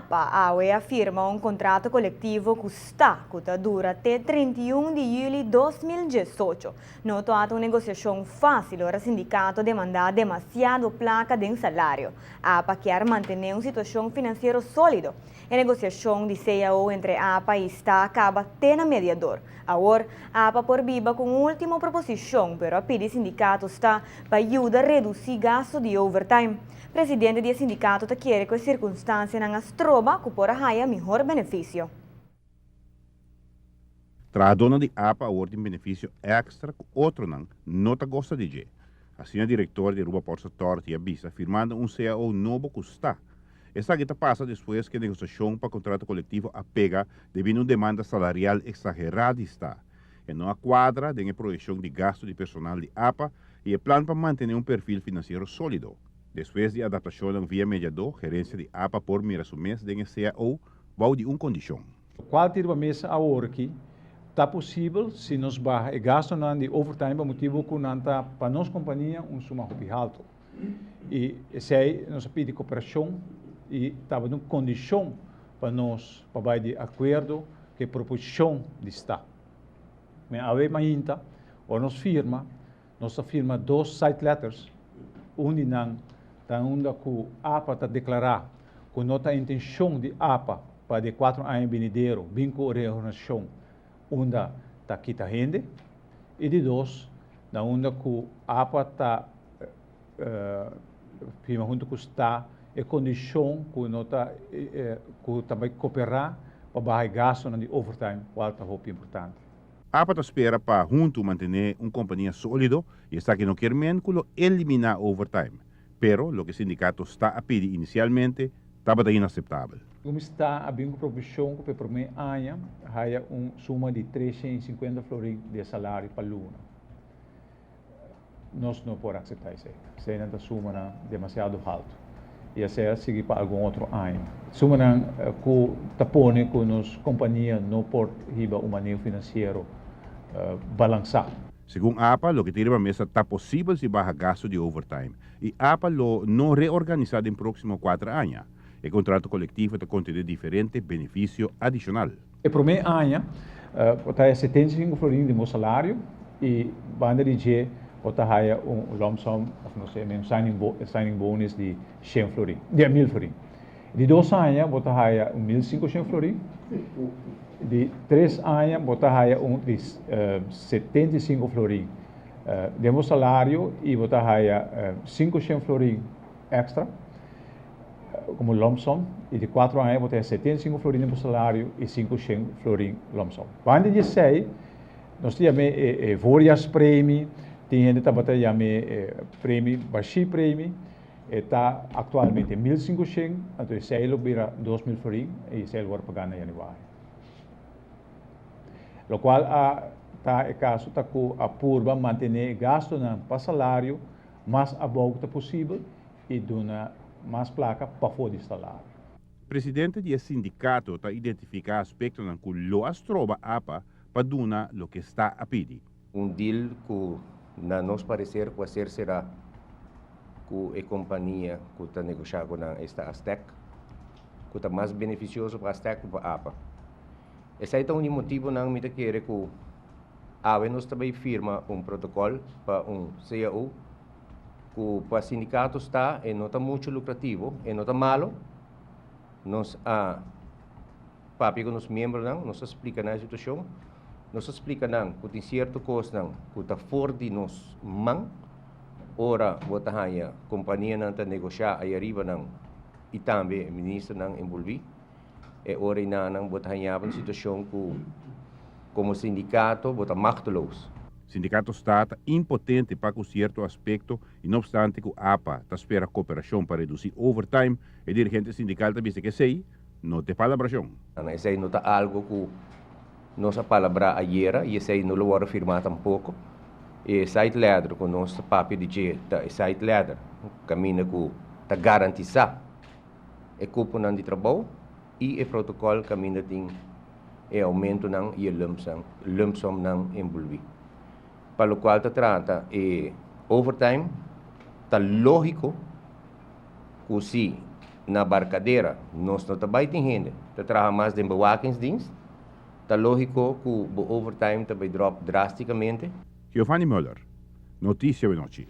APA awe a firma un kontrato kolektivo ku sta ku ta dura te 31 di yüli 2018. No tabata un negosiashon fásil ora sindikato demandá demasiado plaka den salario. APA kier mantené un situashon finansiero sólido. E negosiashon di CAO entre APA i sta a kaba te na mediador. Awor, APA por biba ku un último proposishon, pero a pidi sindikato sta pa yuda redusí gastu di overtime. Presidente di e sindikato ta kere ku e sirkunstansianan a stroba ku por a haya mihor benefisio. Trahadónan di APA awor tin benefisio èkstra ku otronan no ta gosta di dje. Asina direktor di Aruba Ports Authority a bisa firmando un CAO nobo ku sta. Esaki ta pasa despues ku e negosiashon pa kontrato kolektivo a pega debí na un demanda salarial eksagerá di sta. E no a kuadra den e proyekshon di gastu di personal di APA i e plan pa mantené un perfil finansiero sólido. Despues di adaptashonnan via mediadó, gerensia di APA por mira su mes den e CAO bou di un kondishon. Kual ta riba mesa awor aki ta posibel si nos baha e gastunan di overtime pa motibu ku nan ta pa nos kompania un suma hopi haltu. I esei nos a pidi koperashon i tabata un kondishon pa nos pa bai di akuerdo ku e proposishon di sta. Men awe mainta ora nos firma, nos ta firma dos side letters, un di nan ta unda ku apa ta deklará ku no ta intenshon di apa pa di e kuatro aña binidero bin ku reorganisashon unda ta kita hende, i di dos na unda ku apa ta firma huntu ku sta e kondishon ku no ta ku ta bai koperá pa baha e gastunan di overtime kual ta hopi importante. APA ta spera pa huntu mantené un kompania sólido i esaki no kier men ku lo eliminá overtime. Pero loke sindikato sta a pidi inisialmente tabata inaseptabel. Umi sta a bin ku provishon ku pa e promé aña haya un suma di 350 florin di e salario pa luna. Nos no por acepta esey. Eseynan ta sumanan demasiado halto. Y esey a sigui pa algun otro aña. Sumanan cu ta pone cu nos compania no por hiba un maneho financiero balansa. Segun apa, loke tin riba mesa ta posibel si baha gasto di overtime y apa lo no reorganisa den proximo cuater aña. E contrato colectivo ta contene diferente beneficio adicional. E promé aña bo ta haya 75 florin di bo salario y banda di dje bo ta haya un lump sum of no sé, un signing bonus di shen florin, di mil florin. Di dos aña bo ta haya un 1500 florin, di tres aña bo ta haya un di 75 florin den bo salario y bo ta haya 500 florin extra komo lump sum i di kuatro aña bo ta haya 75 florin den bo salario i 500 florin lump sum. Banda di esei nos ta yam'é e voorjaarspremie, tin hende tabata yam'é e premie bashí premie, e ta aktualmente 1500, anto esei lo bira 2000 florin i esei lo wòrdu pagá na yanüari. Lokual a ta e kaso ta ku a purba mantené e gastunan pa salario mas abou ku ta posibel i duna mas plaka pafó di salario. Presidente di e sindikato ta identifiká aspektonan ku lo a stroba apa pa duna loke sta a pidi. Un deal ku na nos pareser ku a ser será ku e kompania ku ta negoshá ku nan esta Astec, ku ta mas benefisioso pa Astec ku pa apa. Esei ta un di motibunan mi ta kere ku awe nos ta bai firma un protokòl pa un CAO ku pa sindikato sta e no ta muchu lukrativo, e no ta malo. Nos a papia ku nos miembronan, nos a splika nan e situashon, nos a splika nan ku tin sierto kosnan ku ta for di nos man ora bo ta haña kompanianan ta negoshá ayariba nan i tambe ministernan enbolbí. E ora einanan bo ta haña bo un situashon ku komo sindikato bo ta machteloos. Sindikato sta ta impotente pa ku sierto aspekto i no opstante ku apa ta spera koperashon pa redusí overtime, e dirigente sindikal ta bisa ku esei no ta e palabrashon. Esei no ta algo ku nos a palabrá ayera i esei no lo wòrdu firmá tampoko. E side letter ku nos ta papia di dje ta e side letter kaminda ku ta garantisá e kuponan di trabou i e protokòl kaminda tin e oumentonan i e lumpsumnan enbolbí. Pa lokual ta trata e overtime, ta lógiko ku si na Barcadera nos no ta bay tin hende ta traha mas den bewakingsdienst, ta logico cu bo overtime ta bay drop drasticamente. Giovanni Muller, Noticia Benochi.